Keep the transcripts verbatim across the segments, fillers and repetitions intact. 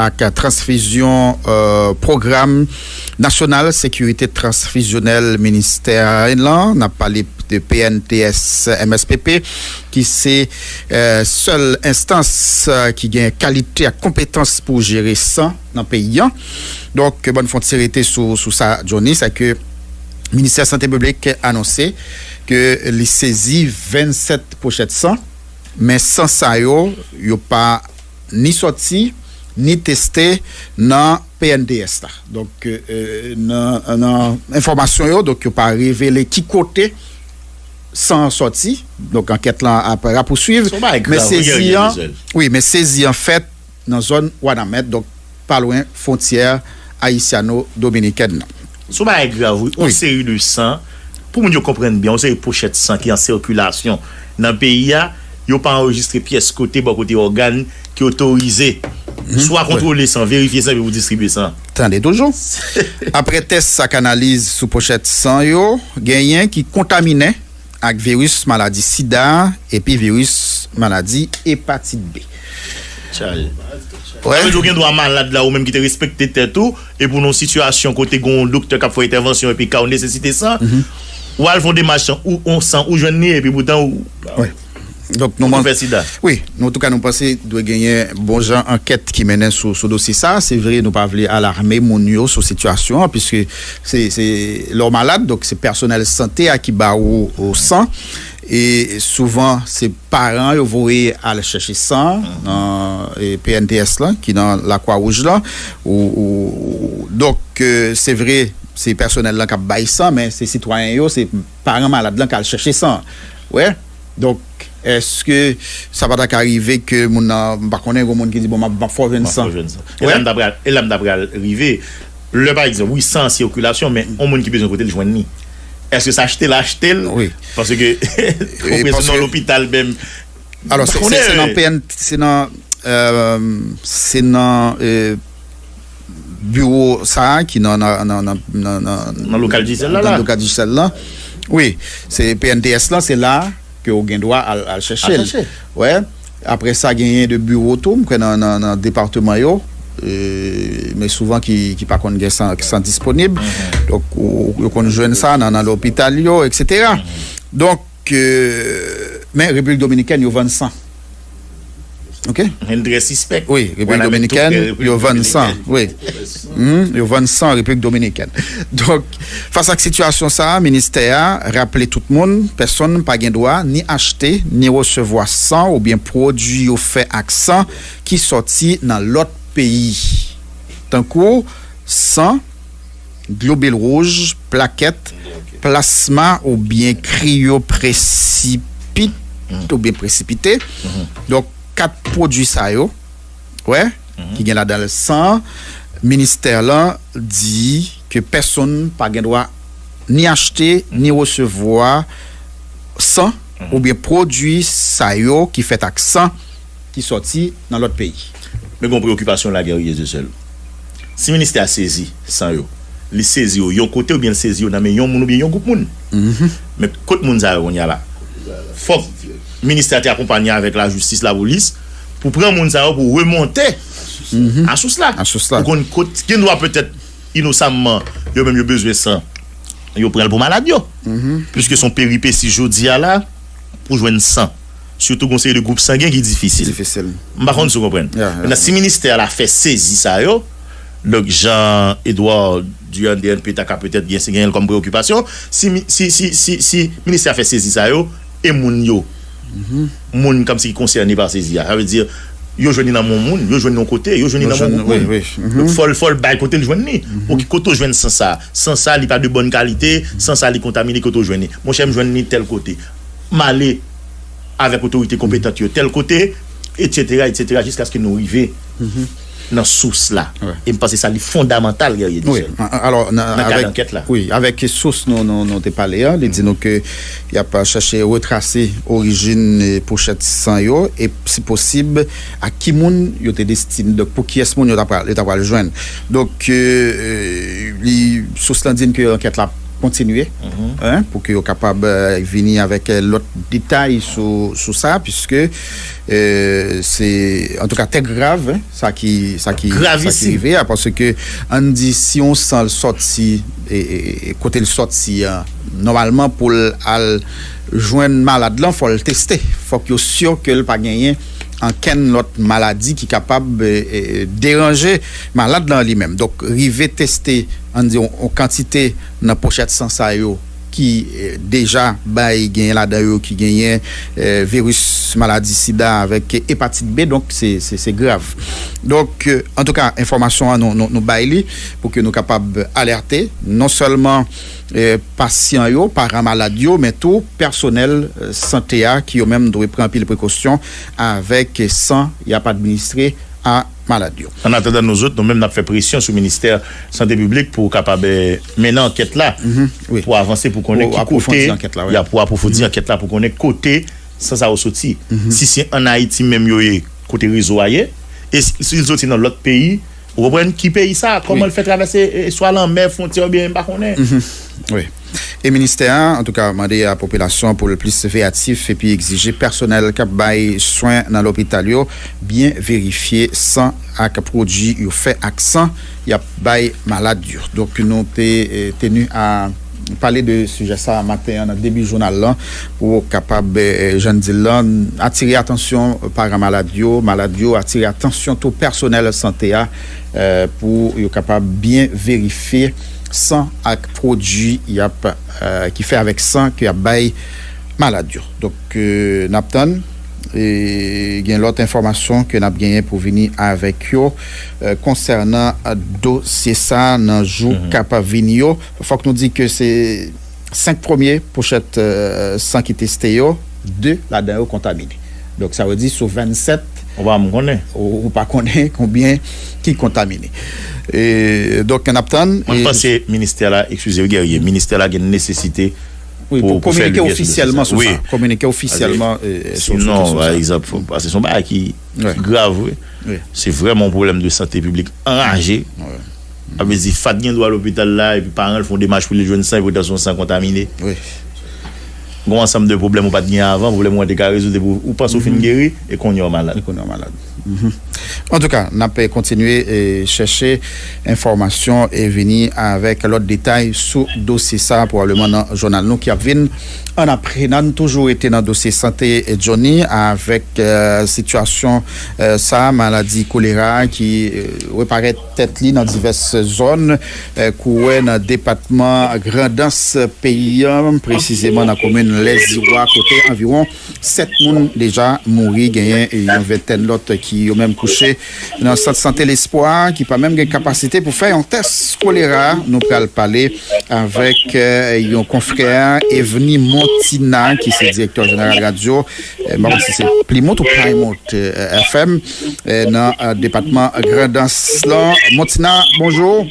ak transfizyon, euh, pwogram nasyonal sekirite transfizyonèl ministè lan, n ap pale de P N T S M S P P, ki se, euh, sèl enstans, euh, ki gen kalite ak konpetans pou jere san nan peyi an. Donk, ban n fè yon ti rete sou, sou sa, Johnny, se ke Ministè Sante Piblik anonse ke li sezi vennsèt pochèt san, men san sa yo, yo pa ni sòti, ni teste nan P N T S la. Donk, euh, nan, nan enfòmasyon yo, donk, yo pa revele ki kote san an sòti. Donk, ankèt lan ap rapouswiv. Se yon bagay Men grav, wi, sezi Guerrier an, Desel. Wi, men sezi an fèt nan zòn Wanament, donk pa lwen fwontyè ayisyano-dominikèn nan. Se yon bagay grav, wi. Yon Wi. seri de san, pou moun yo konprann byen, yon seri pochèt san ki an sikilasyon nan peyi a, yo pa anrejistre pyès kote bò kote ògàn ki otorize, swa kontwole san, verifye san, epi pou distribye san. Tande toujou. Apre tès ak analiz sou pochèt san yo, genyen ki kontamine ak viris maladi sida epi viris maladi epatit B. Chay. Sa vle di ou gen dwa malad la, ou menm ki te respekte tèt ou, epi w nan yon sitiyasyon kote gen yon doktè k ap fè entèvansyon epi ka w nesesite san, ou al fè yon demach san, ou, ou san, ou jwenn li, epi poutan ou, Wi. Donk, nou ou man- fè sida. Wi, nou, antouka, nou panse dwe genyen bon jan ankèt ki mennen sou, sou dosye sa. Se vre, nou pa vle alarme moun yo sou sitiyasyon an, piske se, se lè w malad, donk se pèsonèl sante a ki ba ou, ou san. E souvan, se paran yo voye al chèche san nan, e, P N T S lan, ki nan Lakwa Wouj lan. Ou, ou, donk, e, se vre, se pèsonèl lan k ap bay san, men se sitwayen yo, se paran malad lan k al chèche san. Wè? Donk, èske sa pa ta ka rive ke moun nan, m pa konnen, gon moun ki di, "Bon, m ap, m ap fè w jwenn san." Fè w jwenn san. E Wè? la m ta pral, e la m ta pral rive. Lè, pa egzanp, wi, san an sikilasyon, men yon moun ki bezwen kote l jwenn li. Èske se achte l achte l? Wi. Paske, E ou prese paske nan lopital menm. Alò, se, se, se nan P N, se nan, euh, se nan, euh, biwo sa a ki nan, nan, nan, nan, nan, nan Nan lokal Digicel la, nan la. lokal Digicel la. Wi, se P N T S lan, se la ke w gen dwa al, al chèche Al l. chèche. Wè. Apre sa, genyen de biwo tou, m kwè nan, nan, nan depatman yo, e, men souvan ki, ki pa konn gen san, san disponib. Donk, ou, yo konn jwenn sa nan, nan lopital yo, et cetera. Donk, e, men Repiblik Dominikèn, yo vann san. Ok? Moun trè sispèk. Wi, Repiblik Dominikèn, yo vann san. Wi. Mhm, yo vann san Repiblik Dominikèn. Donk, fas ak sitiyasyon sa a, ministè a raple tout moun, pèsonn pa gen dwa ni achte, ni resevwa san oubyen pwodui yo fè ak san ki sòti nan lòt peyi. Tankou san, globil wouj, plakèt, plasma oubyen kriyoprensipit oubyen presipite. Donk, kat pwodui sa yo, wè, ki gen ladan l san, ministè lan di ke pèsonn pa gen dwa ni achte, ni resevwa san oubyen pwodui sa yo ki fèt ak san ki sòti nan lòt peyi. Men gen yon preokipasyon la, Guerrier Dieuseul. Si ministè a sezi san yo, li sezi yo yon kote oubyen li sezi yo nan men yon moun oubyen yon gwoup moun. Men kot moun sa yo kounye a la? Fòk ministè a te akonpanye avèk lajistis, lapolis, pou pran moun sa yo pou remonte a sous la. A sous la. Pou konn kot, gen dwa petèt inosamman, yo menm yo bezwen san, yo pran l pou malad yo. Piske se yon peripesi jodi a la, pou jwenn san. Sitou gon seri de gwoup sangen ki difisil. Difisil. M pa konn si w konprann. Ya, ya. Mentnan, si ministè a la fè sezi sa yo, donk jan Edouard Durand D N P ta ka petèt gen, genyen l kòm preokipasyon, si, mi- si, si, si, si ministè a fè sezi sa yo, e moun yo, moun kòmsi ki konsène pa sezi a, sa vle di, yo jwenn li nan men yon moun, yo jwenn li yon kote, yo jwenn li nan men yon gwoup moun. Wi, wi. Donk, fò l, fò l bay kote l jwenn li. Oke, kote w jwenn san sa? San sa, li pa de bòn kalite, san sa, li kontamine, kote w jwenn li? Monchè, m jwenn li tèl kote. M ale avèk otorite konpetant yo tèl kote, et cetera, et cetera, jiskaske nou rive nan sous la. Wi. E m panse sa li fondamantal, Guerrier Wi, Duchel, a- a- alò, nan, nan kad avèk, ankèt la. Wi, avèk sous nou, nou, nou te pale a, li di nou ke y ap chache retrase orijin, e, pochèt san yo, e si posib, a ki moun yo te destine, donk pou kiyès moun yo ta pral, yo ta pral jwenn. Donk, e, e, li, sous lan di n ke ankèt la kontinye, en, pou ke yo kapab, eh, vini avèk, eh, lòt detay sou, sou sa, piske, eh, se, antouka, trè grav, en, sa ki, sa ki, sa ki rive a, paske, ann di, si yon san l sòti, e, e, e kote l sòti a, nòmalman, pou l al jwenn malad lan, fò l teste. Fòk yo si ke l pa genyen ankenn lòt maladi ki kapab, eh, eh, deranje malad lan li menm. Donk, rive teste, ann di, yon, yon kantite nan pòchèt san sa yo ki, eh, deja bay, genyen ladan yo ki genyen, eh, viris maladi sida avèk epatit B, donk se, se, se grav. Donk, eh, antouka, enfòmasyon an, nou, nou, nou bay li pou ke nou kapab alète non sèlman, eh, pasyan yo, paran malad yo, men tou pèsonèl, eh, sante a ki yo menm dwe pran anpil prekosyon avèk san y ap administre a malad yo. An atandan nou zòt, nou menm n ap fè presyon sou ministè sante piblik pou kapab, eh, mennen ankèt la, pou avanse, pou konnen ki kote, pou apwofondi ankèt la, pou apwofondi ankèt la, pou konnen kote san sa yo soti. Si se ann Ayiti menm yo ye, kote rezo a ye, e si, si l soti nan lòt peyi, ou konprann, ki peyi sa, kòman l fè travèse, eh, swa lanmè, fwontyè, oubyen m pa konnen. Wi. E ministè a, antouka, mande a popilasyon pou l plis veyatif epi egzije pèsonèl k ap bay swen nan lopital yo byen verifye san ak pwodui yo fè ak san y ap bay malad yo. Donk, nou te, eh, teni a pale de sijè sa maten an nan debi jounal lan pou kapab, eh, jan n di l lan, atire atansyon paran malad yo, malad yo, atire atansyon tou pèsonèl sante a, eh, pou yo kapab byen verifye san ak pwodui y ap, eh, ki fè avèk san ke y ap bay malad yo. Donk, eh, n ap tann, e gen lòt enfòmasyon ke n ap genyen pou vini avèk yo, eh, konsènan dosye sa nan jou k ap vini yo. Fòk nou di ke se senk premye pòchèt, eh, san ki teste yo, de ladan yo kontamine. Donk, sa vle di sou vennsèt, ou pa konnen, ou, ou pa konnen konbyen ki kontamine. E, donk, n ap tann. Mwen, e, panse ministè la, eskize, Guerrier, ministè la gen nesesite, wi, pou, pou pou fè kominike limyè sou dosye sa. Ofisyèlman sou sa. Wi. Kominike ofisyèlman, paske, eh, sou, sinon, sou kesyon pa sa. Egzanp, paske se yon bagay ki, wi, grav, wi. Wi. Se vrèman yon pwoblèm de sante piblik anraje. Wi. Sa vle di, Fad gen dwa lopital la, epi paran l fè yon demach pou li jwenn san, epi poutan se yon san kontamine. Wi. Gen yon ansanm de pwoblèm ou pa t gen avan, pwoblèm ou an te ka rezoud, epi ou, ou panse ou fin geri, e kounye a w malad. E kounye a w malad. Antouka, n ap kontinye, e, chèche enfòmasyon e vini avèk lòt detay sou dosye sa, pwobableman nan jounal nou ki ap vin ann apre. N a toujou rete nan dosye sante, e, Johnny, avèk, e, sitiyasyon, e, sa, maladi kolera ki, e, reparèt tèt li nan divès zòn, e, kouwè nan depatman Grandans peyi a, presizeman nan komin Lèziwa, kote anviwon sèt moun deja mouri, genyen yon ventèn lòt ki yo menm kouche nan sant sante Lespwa, ki pa menm gen kapasite pou fè yon tès kolera. Nou pral pale avèk, e, yon konfrè, Evny Montina, ki se direktè jeneral radyo, e, m pa konn si se Plymouth ou Plymouth, e, F M, e, nan, e, depatman Grandans lan. Montina, bonjou.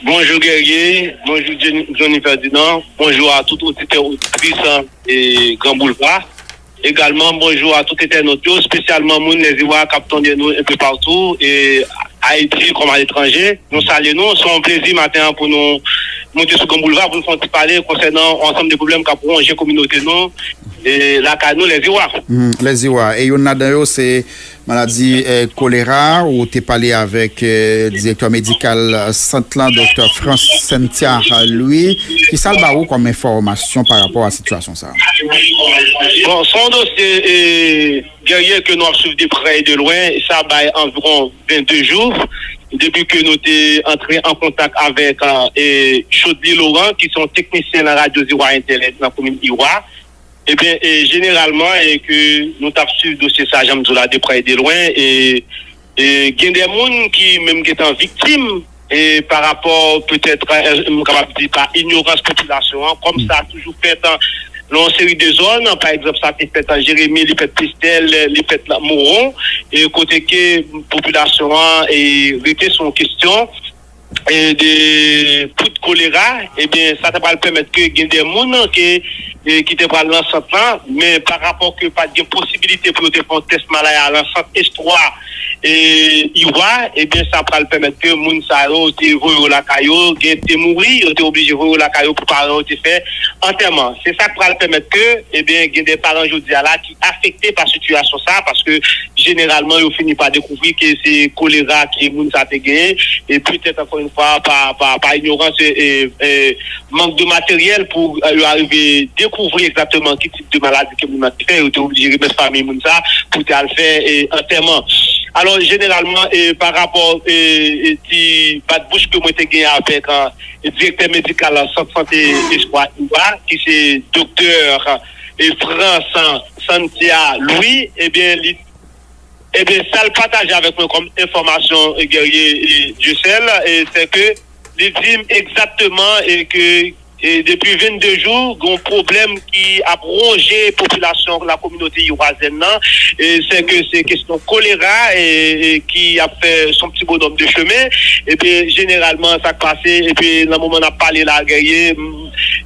Bonjou Guerrier, bonjou Jen-, Johnny Ferdinand, bonjou a tout oditè, oditris, e, Gran Boulva. Egalman, bonjou a tout entènot yo, espesyalman moun Lèziwa k ap tande nou enpe patou, e Ayiti kòm aletranje. Nou salye nou, se yon plezi maten an pou nou monte sou Gran Boulva pou nou fè yon ti pale konsènan yon ansanm de pwoblèm k ap wonje kominote nou, e lakay nou Lèziwa. Mhm, Lèziwa. E youn ladan yo se maladi, eh, kolera, ou te pale avèk, eh, direktè medikal, eh, sant lan, doktè Frans Cynthia Louis. Kisa l ba ou kòm enfòmasyon pa rapò a sitiyasyon sa a? Bon, se yon dosye, eh, Guerrier, ke nou ap swiv de prè e de lwen. Sa bay anviwon vennde jou depi ke nou te antre an kontak avèk, eh, Chaudely Laurent, ki se yon teknisyen nan radyo Ziwa Entènèt nan komin Iwa. Ebyen, e, jeneralman, e ke nou t ap swiv dosye sa, jan m di w la, de prè e de lwen, e, e gen de moun ki menm gentan viktim, e pa rapò petèt, e, m kapab di pa inyorans popilasyon an, kòm sa toujou fèt nan yon seri de zòn, pa egzanp, sa te fèt Jeremi, li fèt Pestèl, li fèt Moron, e kote ke popilasyon an, e, rete sou yon kesyon, e de poud kolera, ebyen, sa ta pral pèmèt ke gen de moun ke, e, ki te pral nan sant lan, men pa rapò ke pa t gen posibilite pou yo te fè yon tès malaya nan sant Estwa e Iwa, ebyen, sa pral pèmèt ke moun sa yo te voye yo lakay yo, gen te mouri, yo te oblije voye yo lakay yo pou paran yo te fè antèman. Se sa k pral pèmèt ke, ebyen, gen de paran jodi a la ki afekte pa sitiyasyon sa, paske jeneralman, yo fini pa dekouvri ke se kolera ke moun sa te genyen, e petèt, ankò yon fwa, pa, pa, pa inyorans e, e, e mank de materyèl pou, e, yo arive dekouvri egzakteman ki tip de maladi ke moun nan te fè, yo te oblije remèt fanmi moun sa pou te al fè, e, antèman. Alò, jeneralman, e, pa rapò, e, e, ti bat bouch ke mwen te gen avèk, e, direktè medikal Sant Sante Espwa Iwa, ki se doktè, e, Frans Santia Louis, ebyen, li Ebyen, sa l pataje avèk mwen kòm enfòmasyon, e, Guerrier, e, Dieuseul, e, se ke li di m egzakteman, e, ke, e, depi vennde jou, gen yon pwoblèm ki ap wonje popilasyon la kominote iwazyèn nan, e, se ke se kesyon kolera, e, e, ki ap fè son ti bonòm de chemen, epi jeneralman sa k pase, epi nan moman n ap pale la, Guerrier, m,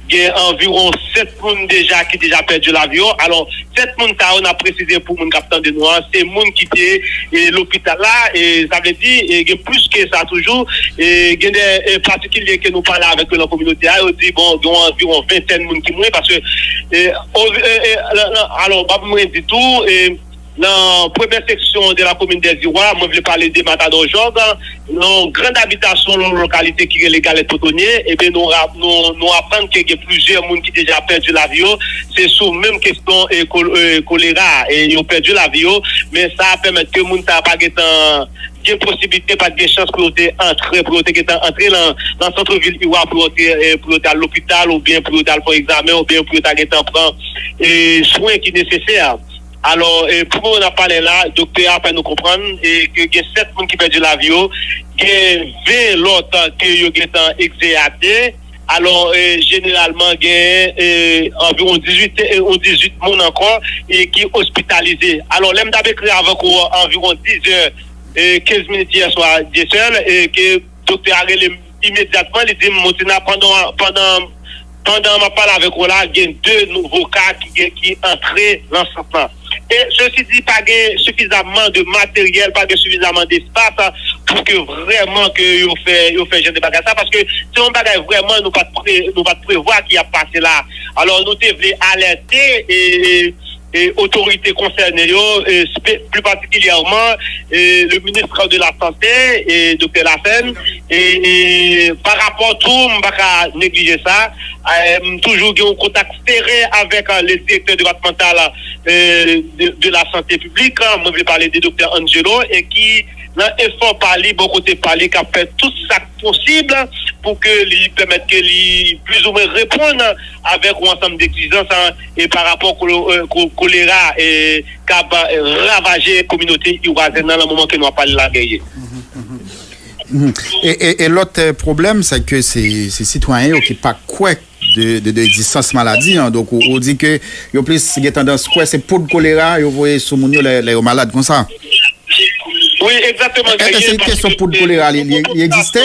gen anviwon sèt moun deja ki deja pèdi lavi yo. Alò, sèt moun sa yo, n ap presize pou moun k ap tande nou an, se moun ki te, e, lopital la, e sa vle di, e, gen plis ke sa toujou, e gen de, e, patikilye ke nou pale avèk yo nan kominote a, yo di, bon, gen yon anviwon ventèn moun ki mouri, paske, e, o, e, e, nan, nan, alò, m ap mwen di tou, e, nan premyè seksyon de la komin dèziwa, mwen vle pale de Matadò Jòg, nan yon grann abitasyon, yon lokalite ki rele Galèt Potonye, ebyen, nou ra-, nou, nou aprann ke gen plizyè moun ki deja pèdi lavi yo. Se sou menm kesyon, e, kol-, e, kolera, e yo pèdi lavi yo. Men sa pèmèt ke moun sa pa gentan gen posiblite, pa t gen chans pou yo te antre, pou yo te gentan antre nan, nan sant vil Iwa, pou yo te, e, pou yo te al lopital, oubyen pou yo te al fè egzamen, oubyen pou yo ta gentan pran, e, swen ki nesesè. Alò, e, pou moman n ap pale la, doktè a fè nou konprann, e, ke gen sèt moun ki pèdi lavi yo, gen ven lòt, e, ke yo gentan egzeyate. Alò, e, jeneralman, gen, e, anviwon dizuit, e, yon dizuit moun ankò, e, ki ospitalize. Alò, lè m t ap ekri avèk ou anviwon diz è, e, kenz minit yè swa, Dieuseul, e, ke doktè a rele m imedyatman, li di m, Montina, pandan, pandan, pandan m ap pale avèk ou la, gen de nouvo ka ki gen, ki antre nan sant lan. E sesi di, pa gen sifizamman de materyèl, pa gen sifizamman de espas pou ke vrèman ke yo fè, yo fè jan de bagay sa, paske se yon bagay vrèman nou pa t pre-, nou pa t prevwa ki ap pase la. Alò, nou te vle alète e, e, e otorite konsène yo, e, spe-, pli patikilyèman, e, le ministre de la Santé, e, doktè Lassen, e, e pa rapò tou, m pa ka neglije sa, e, m toujou gen yon kontak sere avèk, e, le direktè depatmantal, e, de, de la sante piblik, mwen vle pale de doktè Angelo, e ki, nan efò pa li, bò kote pa li, k ap fè tout sa k posib pou ke li pèmèt ke li plizoumwen reponn avèk yon ansanm d'egzijans, e pa rapò kolo-, e, ko-, kolera, e, k ap, e, ravaje kominote iwazyèn nan, nan moman ke nou ap pale la, Guerrier. Mhm. E, e, e lòt, e, pwoblèm, se ke se, se sitwayen yo ki pa kwè de, de, de egzistans maladi an. Donk, ou, ou di ke yo plis gen tandans kwè se poud kolera yo voye sou moun yo lè, lè yo malad konsa. Wi, egzakteman, Guerrier. Èske se kesyon poud kolera, li, li, li egziste?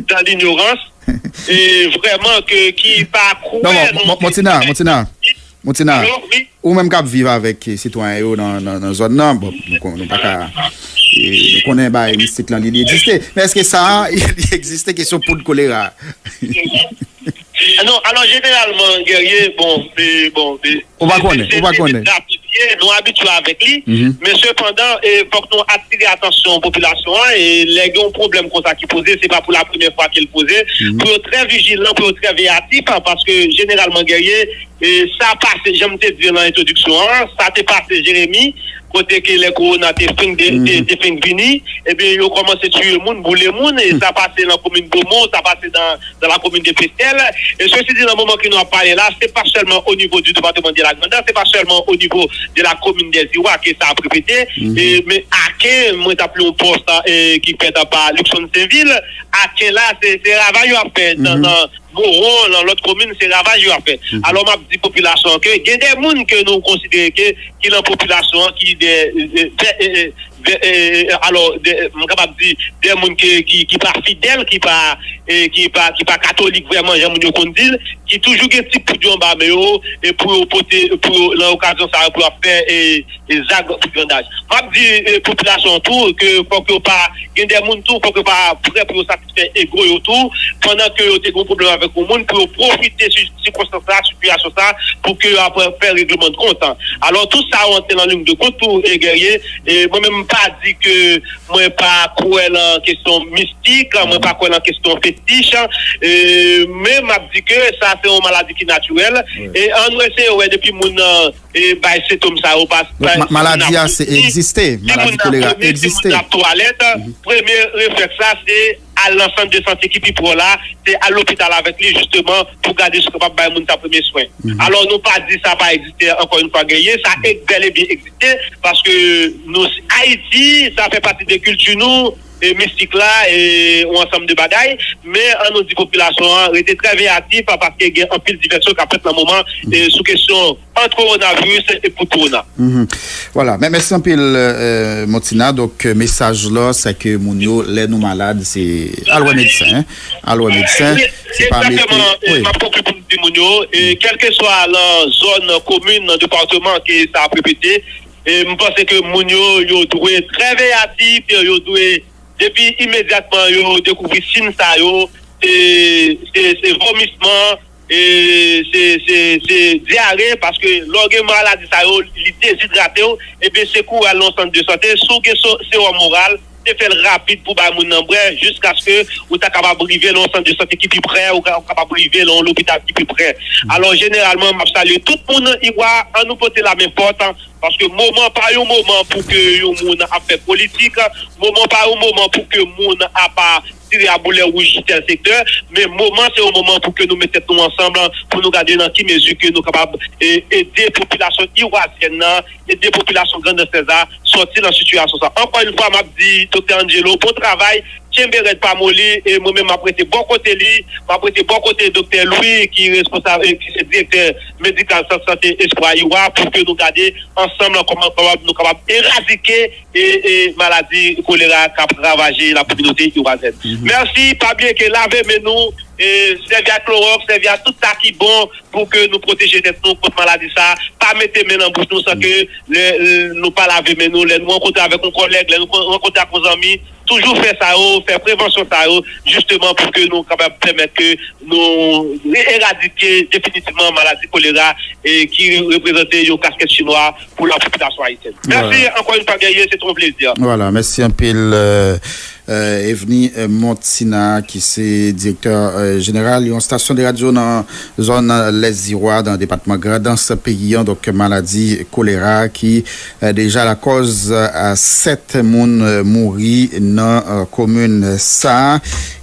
Dans l'inyorans, e vrèman ke ki pa kwè non, non, Montina, Montina, Montina, ou menm k ap viv avèk sitwayen yo nan, nan, nan zòn nan, bon, nou, kon-, nou pa ka, e, nou konnen bagay mistik lan, li, li egziste. Men èske sa a, li egziste, kesyon poud kolera? Non, alò, jeneralman, Guerrier, bon, e, bon, e, ou pa konnen, ou pa konnen. Nou abitye avèk li, men sepandan, e, fòk nou atire atansyon popilasyon an, e lè gen yon pwoblèm konsa ki poze, se pa pou la premyè fwa ke l poze, pou yo trè vijilan, pou yo trè veyatif, paske jeneralman, Guerrier, e, sa pase, jan m te di nan entwodiksyon an, sa te pase Jeremi, kote ke lè kowona te fin, te, te, te fin vini, ebyen, yo kòmanse tiye moun, boule moun, e sa pase nan komin Domon, sa pase nan dans la commune de Pestel. E sesi di, nan moman ke nou ap pale la, se pa sèlman o nivo di depatman de la Grandans, se pa sèlman o nivo de la komin dèziwa ke sa ap repete, e, men Aken, mwen t ap li yon pòs, e, ki fèt pa Luckson Sainvil, Aken la, se, se ravaj yo ap fè nan, nan Moron, nan lòt komin, se ravaj yo ap fè. Alò, m ap di popilasyon an ke gen de moun ke nou konsidere ke, ki nan popilasyon an, ki de, de, de, de, e, e, alò, de, m kapab di, de moun ki, ki, ki pa fidèl, ki pa, e, ki pa, ki pa katolik vrèman, jan moun yo konn di l, ki toujou gen ti poud yo anba men yo, e pou yo pote, pou yo, nan okazyon sa yo, pou yo ap fè, e, e, zak pou grandaj. M ap di, e, popilasyon an tou, ke fòk yo pa, gen de moun tou, fòk yo pa prè pou yo satisfè ego yo tou, pandan ke yo te gen yon pwoblèm avèk yon moun, pou yo pwofite si sikonstans la, sitiyasyon sa, pou ke yo ap fè regleman de kont. Alò, tout sa yo antre nan liy de kont tou, e, Guerrier, e mwen menm m pa di ke mwen pa kwè nan kesyon mistik, mwen pa kwè nan kesyon fetich, e, men m ap di ke sa se yon maladi ki natirèl, e ann eseye wè depi moun nan, e, bay sentòm sa yo, pa, Donk, pa, ma- maladi a se egziste, si moun maladi nan kolera vomi, si moun egziste. Nan twalèt, premye reflèks la se al nan sant de sante ki pi pre w la, se al lopital avèk li, jisteman, pou gade si w kapab bay moun sa premye swen. Alò, nou pa di sa pa egziste, ankò yon fwa, Guerrier, sa e- bèl e byen egziste, paske nou, Ayiti, sa fè pati de kilti nou, e mistik la, e yon ansanm de bagay, men ann nou di popilasyon an rete trè veyatif, paske gen anpil divèsyon k ap fèt nan moman, e sou kesyon ant kowonaviris e pou kowona. Vwala, men mèsi anpil, e, Montina. Donk, e, mesaj la, se ke moun yo, lè nou malad, se al wè medsen, al wè medsen, se pa mete, egzakteman, e, wi. M ap konkli pou m di moun yo, e, kèlkeswa nan zòn, komin, nan depatman ke sa ap repete, e, m panse ke moun yo, yo dwe trè veyatif, yo dwe, depi imedyatman yo dekouvri siy sa yo, se, se, se vomisman, e, se, se, se dyare, paske lè w gen maladi sa yo, li dezidrate w, ebyen, se kouri al nan yon sant de sante, si w gen so- sewòm oral, se fè l rapid pou bay moun nan bwè, jiskaske ou ta kapab rive nan yon sant de sante ki pi pre, ou ka- ou kapab rive nan yon lopital ki pi pre. Alò, jeneralman, m ap salye tout moun nan Iwa, ann nou pote lamen fòt, paske moman pa yon moman pou ke yon moun ap fè politik, moman pa yon moman pou ke moun ap tire a boulè wouj tèl sektè, men moman se yon moman pou ke nou met tèt nou ansanm, pou nou gade nan ki mezi ke nou kapab, e, ede popilasyon iwazyèn nan, ede popilasyon Grandans Lès la sòti nan sitiyasyon sa. Ankò yon fwa, m ap di Doktè Angelo, bon travay, kenbe rèd, pa moli, e mwen menm m ap rete bò kote li, m ap rete bò kote Doktè Louis, ki responsab, e, ki se direktè medikal sant sante Espwa Iwa, pou ke nou gade ansanm nan kòman kapab, nou kapab eradike e, e maladi kolera k ap ravaje la kominote iwazyèn. Mèsi, pa bliye ke lave men nou, e sèvi ak klowòks, sèvi ak tout sa ki bon pou ke nou pwoteje tèt nou kont maladi sa. Pa mete men nan bouch nou san ke lè, lè nou pa lave men nou, lè nou rankontre avèk yon kòlèg, lè nou rankontre ak yon zanmi, toujou fè sa yo, fè prevansyon sa yo, jisteman pou ke nou kapab pèmèt ke nou eradike definitivman maladi kolera, e ki reprezante yon kaskèt chinwa pou la popilasyon ayisyèn. Mèsi ankò yon fwa, Guerrier, se yon plezi. Vwala, mèsi anpil, e, e, Evni, e, Montina, ki se direktè, e, jeneral yon estasyon de radyo nan zòn, e, Lès Iwa, nan depatman Grandans peyi an. Donk, maladi kolera ki, e, deja lakòz, e, sèt moun, e, mouri nan, e, komin sa a.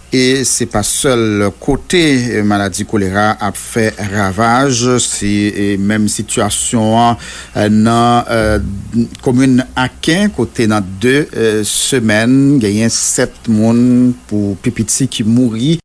E se pa sèl kote, e, maladi kolera ap fè ravaj, se, e, menm sitiyasyon an, e, nan, e, komin Aken, kote nan de, e, semèn, genyen sèt moun pou pi piti ki mouri